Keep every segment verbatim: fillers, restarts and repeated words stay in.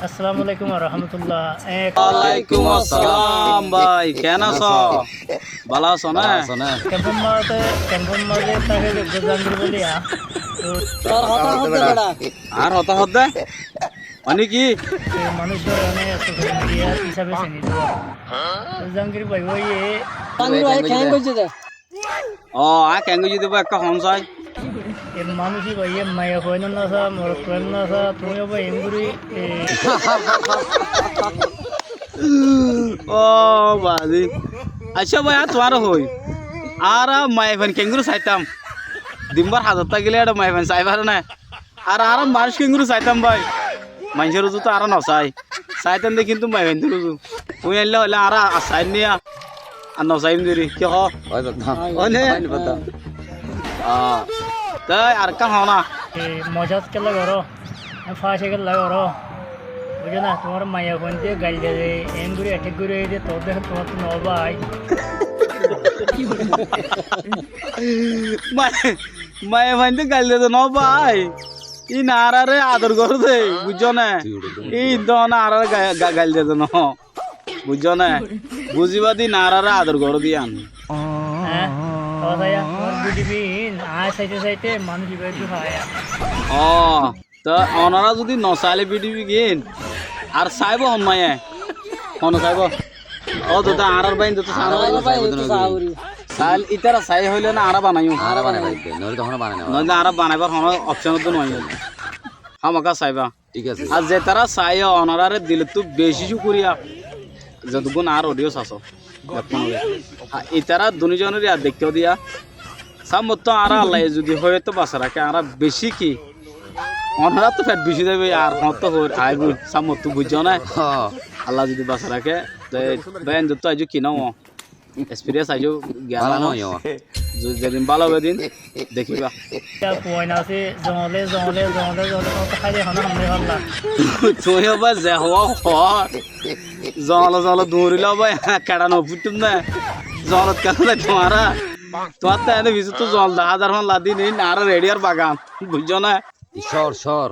Assalamu alaikum wa rahmatullah. Ek Walaikum assalam bái, keén asó? Bála asó né? Bála asó né? Kempor mazé, kempor mazé táke de Jangir bóli, a. Tor hotá hoódde beça. Añár hotá hoódde? Mane ki? E manúic dóre mane social media hísabe sini dibo. Jangir bái, ói e. Jangir bái, keén goijjé de? Ó, aññí keéngorí zodi bái ekká hoón sai. E manúic íba, e maiyafuain no sá, morotfuain no sá, tuñí bái eéngorí, e. Ó, bazi. Accá bái, aññí tuáñre hoói. Añára maiyafuain keéngorí saitám. Dinbár hazot tákile eçé maiyafuain sai fare né. Ar añára manúic keéngorí saitám bái? Maincór uzu tó añára nosai. Saitám de kintu maiyafuaintór uzu. Tuñí ailla hoilé añára ar sair niya. Ar nosaiyúm deri. Ki hoó? Ói baba. Ói ne? Ói ne baba. Ah. Toi ar ekkán hoó na. E, mozak kiyólla goró? Fáñci kiyólla goró? Buijjó na, tuáñr maiyafuain de gail de, eéngorí attack gorí de, toóu de tuáñr tó no bái. Mane, maiyafuain de gail de no bái. Íin añáráre ador goré de, buijjó né? Íin de añáráre ga-, ga-, gail de no. Buijjó né? Buzíba de íin añáráre ador goré de yían. Há? Hotá ya, tuáñr video gín aññí saite saite manúic ibá dúr faiya. Ó, toi onorá zodi nosailé video gín, ar saibó hon maiyé? Hone saibó? Ó, dada, añárar báin dótto saá foribo. Añárar báin dótto saá foribo. Sail, ítara sai hoilé na, añára banaiyum. Añára banai fari de, noóile to hono banai no fari. Noóile añára banaibar hono option ot no aiyé. Hámaka saiba. Thík asé. Ar zetará saiyó, onoráre dilottú beci cúkuriya. Zedukkún añár audience asó. Bekkúnore. Ar ítara duní zonore ar deikká diya. Sámmottú añára Allaye zodi hoiyóttu basai raké, añára beci ki? Onoráttu fet beci zaibo, ar hoóñttu hoóir aibói, sámmottú buijjó né? Hó. Allah zodi basai raké, te báin dótto aijjó ki no ó? Experience aijjó giyan bála no ó. Zedin bála óibo edin dekíba. Tuñí abar ze hoó hoó, zongole zongole duñrila bái, keça no fuittúm né. Zongolot keén zai tuáñra? Tuáñttú ene fisóttu zongol dahá zar fán ladí nein, añára ready ar bagan, buijjó né? Cóor, cóor.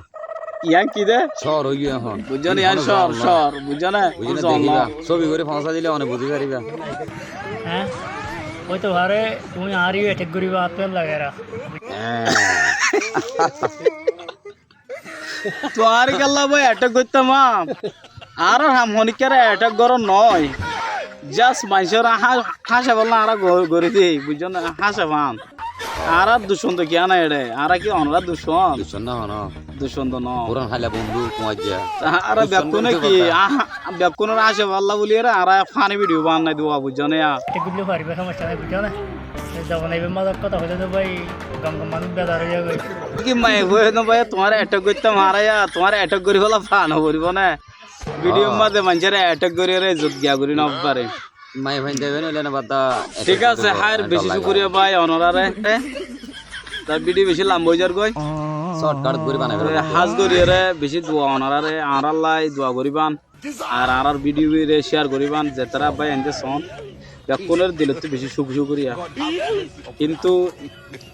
Yián ki de? Cóor óiye ehón. Buijjó né, yián cóor, cóor. Buijjó né? Buijjó né, zongol dekíba. Sóbi gorí foóñsai dile one buzí faribá. Há? Óito fare, tuñí añáre attack goríba, añáttu lage ra. Há. Tuáñre kiyólla bái attack goittám añí? Añárar ham honíkkáre attack gorón noó. Just maincór há-, háñcafalla añára go-, gorí dei, buijjó né? Háñcafan. Añárar ducmon to kiyá nai eçé? Añára ki onorár ducmon? Ducmon no hono. Ducmon to noó. Furan háila bondú, kuañijja. Añára bekkúne ki, ah, bekkúnor háñcafalla bóli ere añára fani video banai dua, buijjó né? Attack goillé faribá, somosya nai, buijjó né? Zobon ibár mazé hotá hoilé to bái, gom gom manúic bezar ói zagói. Ki maiyafuain no bái, tuáñre attack goittám añára, tuáñre attack gorí fela fano foribó né? Video mazé maincóre attack gorí ere izzot giya gorí no fare. Maiyafuain de bái, noile no bada. Thík asé, háir, beci cúkuriya bái onoráre. Tar video beci lamba ói zargói. Shortcut gorí banai félaibo. Hás gorí ere beci dua onoráre, añárálla dua goríban. Ar añárar video re share goríban, zetará bái ainde soón, bekkúnor dilottú beci cúk-, cúkuriya. Kintu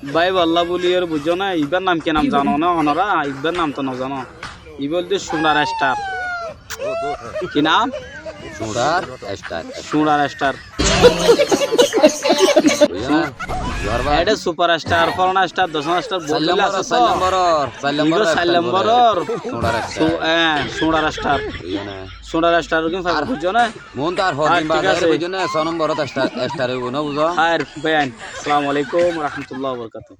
bái balla bóli ar buijjó né, ibár nam ki nam zano né onorá? Ibár nam to no zano. Ibá óilde Suñçar Star. Ki nam? Suñçar Star. Suñçar Star. Buijjó né? Eçé Super Star, Folana Star, Dosana Star, bóut bóli asé to. Sair nombor, sair nombor, ibá sair nombor. Suñçar Star. Su-, eh, Suñçar Star. Buijjó né? Suñçar Star gín faiba, buijjó né? Ar thík asé. Buijjó né? Só nombor star, star óibo, no buzó? Háir, bái, assalamu alaikum wa rahmatullahi wa barakatuhu.